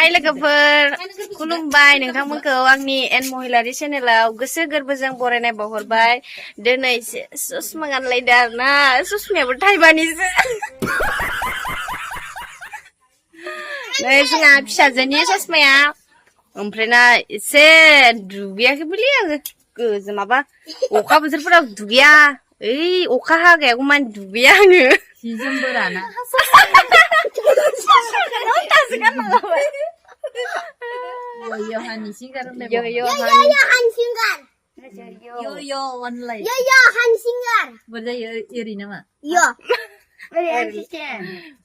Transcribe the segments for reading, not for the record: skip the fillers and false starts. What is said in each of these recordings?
Hai लोगोफोर खुलुमबाय नोंथांमोनखौ आंनि एन महिलारि चेनेलाव गोसो गोरबोजों बरायनाय बावहरबाय दिनै ससमा गानलायदो आरोना ससमायाबो थाइबानिसो नै जोंहा फिसाजोनि ससमाया ओमफ्रायना एसे दुगैयाखैबोलै आङो गोजो माबा अखा बोथोरफोराव दुगैया ओइ अखा हागायागौ मानि दुगैया आङो जि जोमबो राना Yo Hansingar Yo Hansingar Yo online Yo Hansingar Berda iri nama Yo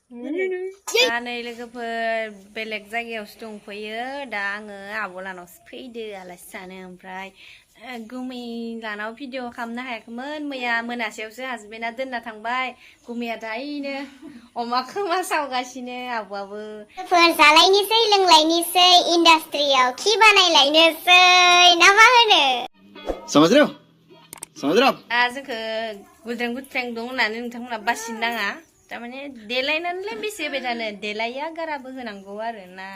नै लोगोफोर बेलेग जायगायावसो दंफैयो दा आङो आब'लानावसो फैदो आलासि जानो ओमफ्राय गुमै लानाव भिडिअ खालामनो हायाखैमोन मैया मोनासेयावसो हासबेन्डआ दोनना थांबाय गुमैया दायैनो अमा खोमा सावगासिनो आब'आबो जालायनोसै लोंलायनोसै इन्डास्ट्रियाव खि बानायलायनोसै ना मा होनो समझ रहे हो दा जोंखौ गुद्रें गुद्रें दं होननानै नोंथांमोना बासिनो नाङा तारमाने देलायनानैलाय बेसे होबाय थानो देलाया गाराबो होनांगौ आरो ना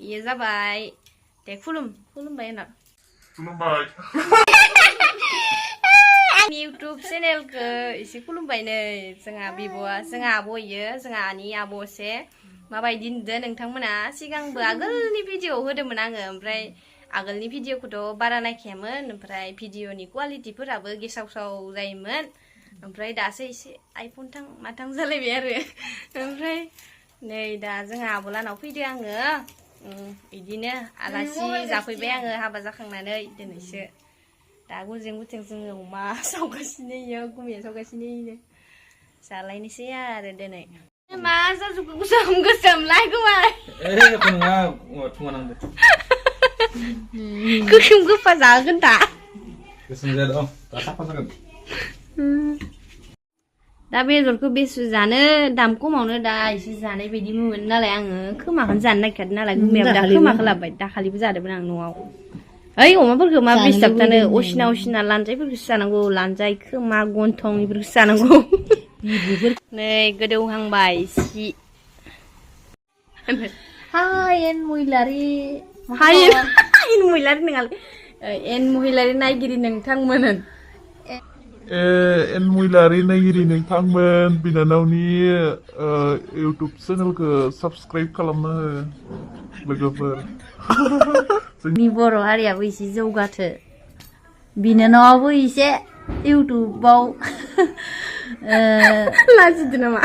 इयो जाबाय दे खुलुमबाय होनना खुलुमबाय आंनि इउटुब चेनेलखौ एसे खुलुमबाय नै जोंहा बिब'आ जोंहा आब' इयो जोंहा आनि आब' एसे माबायदि नुदों नोंथांमोना सिगांबो आगोलनि भिडिअ होदोंमोन आङो ओमफ्राय आगोलनि भिडिअखौथ' बारा नायखायामोन ओमफ्राय भिडिअनि क्वालिटिफोराबो गेसाव जायोमोन ओमफ्राय दासो एसे आइफन माथां जालायबाय आरो ओमफ्राय नै दा जोंहा आब'लानाव फैदो आङो बिदिनो आलासि जाफैबाय आङो हाबा जाखांनानै दिनैसो दा गुजें गुथें जोङो अमा सावगासिनो इयो गुमैया सावगासिनो इनो जालायनोसै आरो दिनै मा जाजोबखो गोसोमलाय गुमाय गोसोम गोफा जागोन दा दा बेदरखौ बेसे जानो दाम खमावनो दा एसे जानाय बायदि मोनो नालाय आङो खोमाखौनो जानो नागिरदों नालाय गुमैयाबो दा खोमाखौ लाबोबाय दाखालिबो जादोंमोन आं न'आव ओइ अमाफोरखौ मा बेसाबथानो असिना लानजायफोरखौसो जानांगौ लानजाय खोमा गन्थं बेफोरखौसो जानांगौ नै गोदौहांबाय सि Hai en muilari हाय एन महिलारि नङालै एन महिलारि नायगिरि नोंथांमोन एन महिलारि नायगिरि नोंथांमोन बिनानावनि इउटुब चेनेलखौ साबस्क्राइब खालामनो हो लोगोफोर जोंनि बर' हारियाबो एसे जौगाथो बिनानावाबो एसे इउटुबाव लाजिदो नामा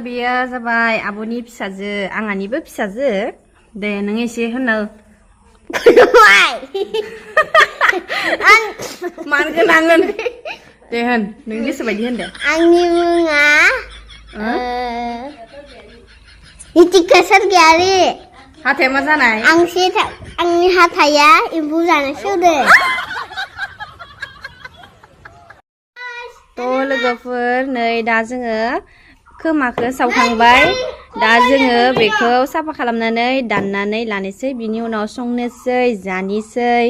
बेयो जाबाय आब'नि फिसाजो आंहानिबो फिसाजो दे नों एसे होनो मानो गोनांगोन दे होन नों गोसो बायदि होन दे आंनि मुङा नितिका सरगियारि हाथाया मा जानाय आंनि हाथाया एम्फौ जानो सौदो थ' लोगोफोर नै दा जोङो खोमाखौ सावखांबाय दा जोङो बेखौ साफा खालामनानै दाननानै लानोसै बिनि उनाव संनोसै जानोसै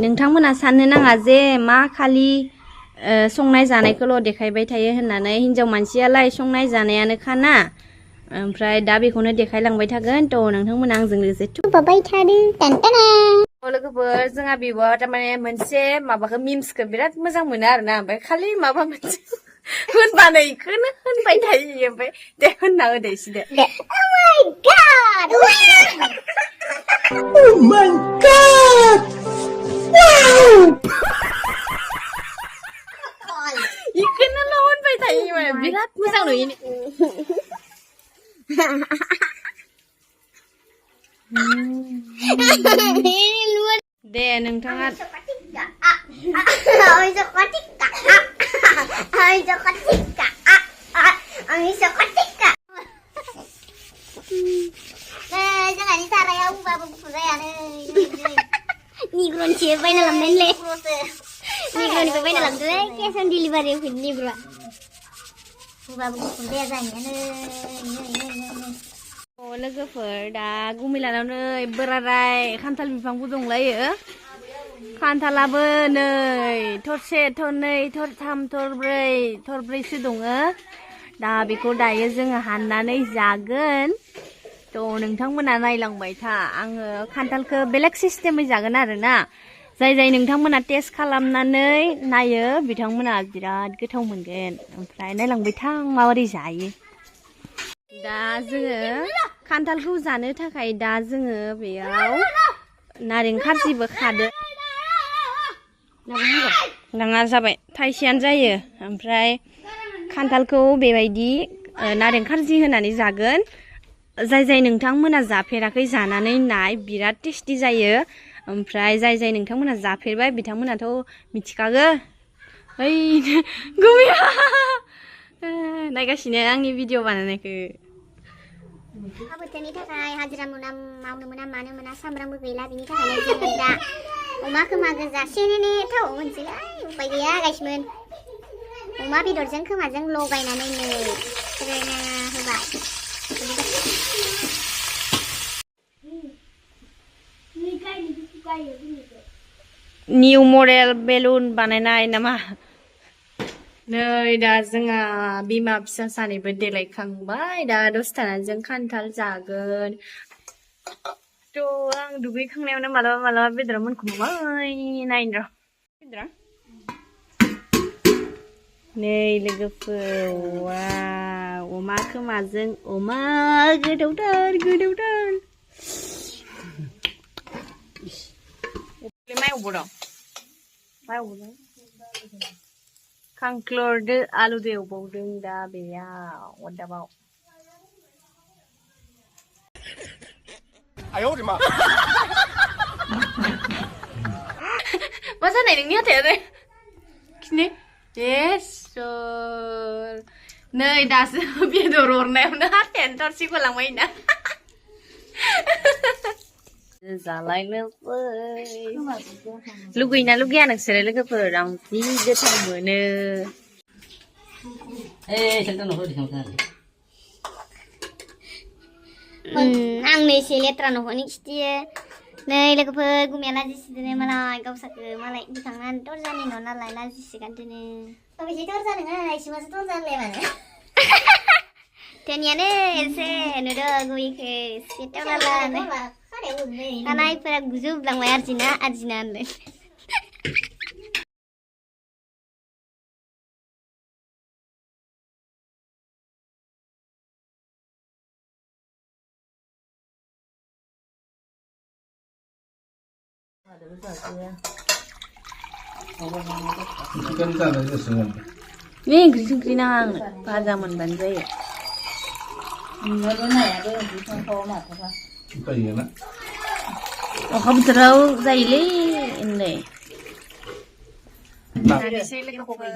नोंथांमोना साननो नाङा जे मा खालि संनाय जानायखौल' देखायबाय थायो होननानै हिनजाव मानसियालाय संनाय जानायानो खाना ओमफ्राय दा बेखौनो देखायलांबाय थागोन थ' नोंथांमोना आंजों लोगोसे बाबाय थादों लोगोफोर जोंहा बिब'आ थारमाने मोनसे माबाखौ मिम्सखौ बिराद मोजां मोनो आरोना ओमफ्राय खालि माबा मोनसे होनबानो इखौनो होनबाय थायो ओमफ्राय दे होनना होदो एसे दे Oh my god इखौनोल' होनबाय थायो बिराद मोजां नुयो दे नोंथाङा जोंहानि सारायाव होबाबो गुफुर जायानो निग्र'निसो बायना लांनायलै निग्र'निखौ बायना लांदोलै केस अन डिलिभारियाव फैदों निग्र'आ होबाबो गुफुर जाया जाहैयानो लोगोफोर दा गुमै लानावनो बोराराय खान्थाल बिफांबो दंलायो खान्थालाबो नै थरसे थरनै थरथाम थरब्रैसो दङ दा बेखौ दायो जोङो हाननानै जागोन थ' नोंथांमोना नायलांबाय था आङो खान्थालखौ बेलेग सिस्टेमै जागोन आरोना जाय नोंथांमोना टेस्ट खालामनानै नायो बिथांमोना बिराद गोथाव मोनगोन ओमफ्राय नायलांबाय था आं माबोरै जायो दा जोङो खान्थालखौ जानो थाखाय दा जोङो बेयाव नारें खारजिबो खादो नाङा जाबाय थाइसेयानो जायो ओमफ्राय खान्थालखौ बेबायदि नारें खारजि होनानै जागोन जाय नोंथांमोना जाफेराखै जानानै नाय बिराद टेस्टि जायो ओमफ्राय जाय नोंथांमोना जाफेरबाय बिथांमोनाथ' मिथिखागो ओइ गुमिया नायगासिनो आंनि भिडिअ बानायनायखौ अखा बोथोरनि थाखाय हाजिरा मावनो मोना मानो मोना सामब्रामबो गैला बिनि थाखायनो जोङो दा अमा खोमा गोजा सेनेने थाव मोनसैलाय उपाय गैया गायसमोन अमा बेदरजों खोमाजों लगायनानै नै फोरानना होबाय निउ मडेल बेलुन बानायनाय नामा नै दा जोंहा बिमा फिसा सानैबो देलायखांबाय दा दसथाना जों खान्थाल जागोन थ' आं दुगैखांनायावनो मालाबा बेदरा मोनखोमाबाय नायनो र' नै लोगोफोर वाव अमा खोमाजों अमा गोथावथार माइ अबाव दं खांख्लरदो आलुदो एवबावदों दा बेयाव अरदाबाव मा जानाय नोंनि हाथाया खिनि नै दासो बेदर अरनायावनो हाथायानो थरसे गलांबाय ना जालायनोसै लुगैना लुगैया नोंसोरो लोगोफोर आं जि गोथाव मोनो आंनो एसे लेथ्रा न'खरनि खिथियो नै लोगोफोर गुमिया लाजिसिदोनो मालाय गावसाखो मालाय बिथांनानै दरजानि न' नालाय लाजिसिगानदोनो बेसे दरजा नोङा एसेमासो दरजा होनलाय मानो धोनियानो एसे नुदो गुमिखो एसे टावलाला खानायफोरा गुजोबलांबाय आरजिना होनलाय nih oncri nang भाजा मोनबानो जायो अखा बोथोराव जायोलै नै जानोसै लोगोफोर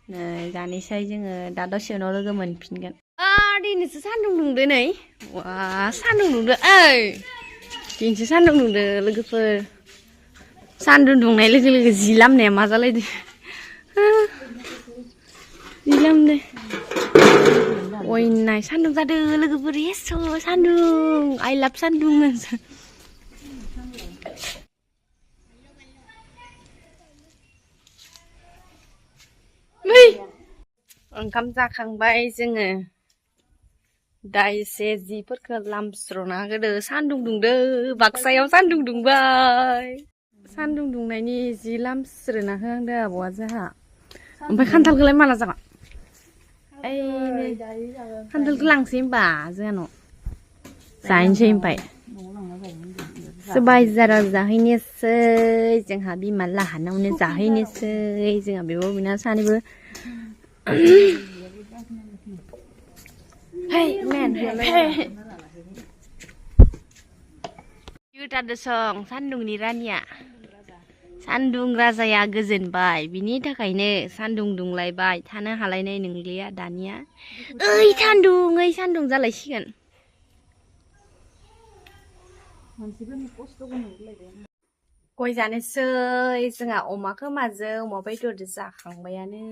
नै जानोसै जोङो दा दसे उनाव लोगो मोनफिनगोन दिनैसो सान्दुं दुंदो नै वा सान्दुं दुंदो ओइ दिनैसो सान्दुं दुंदो लोगोफोर सान्दुं दुंनाय लोगो लोगो जि लामनाया मा जालायदो जि लामदो अयनाय सान्दुं जादो लोगोफोर एस' सान्दुं आइ लाभ सान्दुं ओंखाम जाखांबाय जोङो दा एसे जिफोरखौ लामस्र'ना होदो सान्दुं दुंदो बाक्सायाव सान्दुं दुंबाय सान्दुं दुंनायनि जि लामस्रोना होहांदो आब'आ जोंहा ओमफ्राय खान्थालखौलाय माला जागोन खान्थालखौ लांसै होमबा जोंहानाव जाहैनोसै ओमफ्राय सबाय जारा जाहैनोसै जोंहा बिमा लाहानावनो जाहैनोसै जोंहा बिब' बिनानाव सानैबो Hey man, hey. Yuta song sandungनि रानिया सान्दुं राजाया गोजोनबाय बिनि थाखायनो सान्दुं दुंलायबाय थानो हालायनाय नंलिया दानिया ओइ सान्दुं जालायसिगोन गय जानोसै जोंहा अमा खोमाजों अमा बेदरजों जाखांबायानो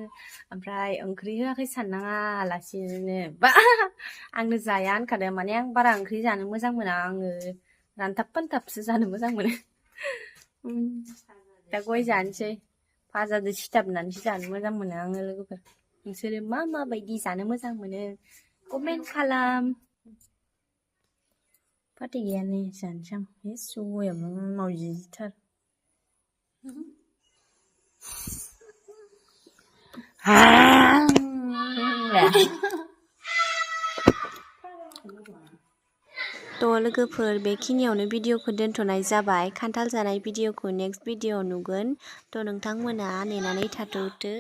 ओमफ्राय ओंख्रि होआखै साननाङा आलासिनो बा आंनो जाया होनखादों माने आं बारा ओंख्रि जानो मोजां मोना आङो रानथाब फानथाबसो जानो मोजां मोनो दा गय जानोसै भाजाजों सिथाबनानैसो जानो मोजां मोनो आङो लोगोफोर नोंसोरो मा बायदि जानो मोजां मोनो कमेन्ट खालाम फाथै गैया नै जानोसै आं गयाबो मावजिथार थ' लोगोफोर बेखिनियावनो भिडिअखौ दोनथ'नाय जाबाय खान्थाल जानाय भिडिअखौ नेक्स्ट भिडिअ नुगोन थ' नोंथांमोना नेनानै थाथ'दो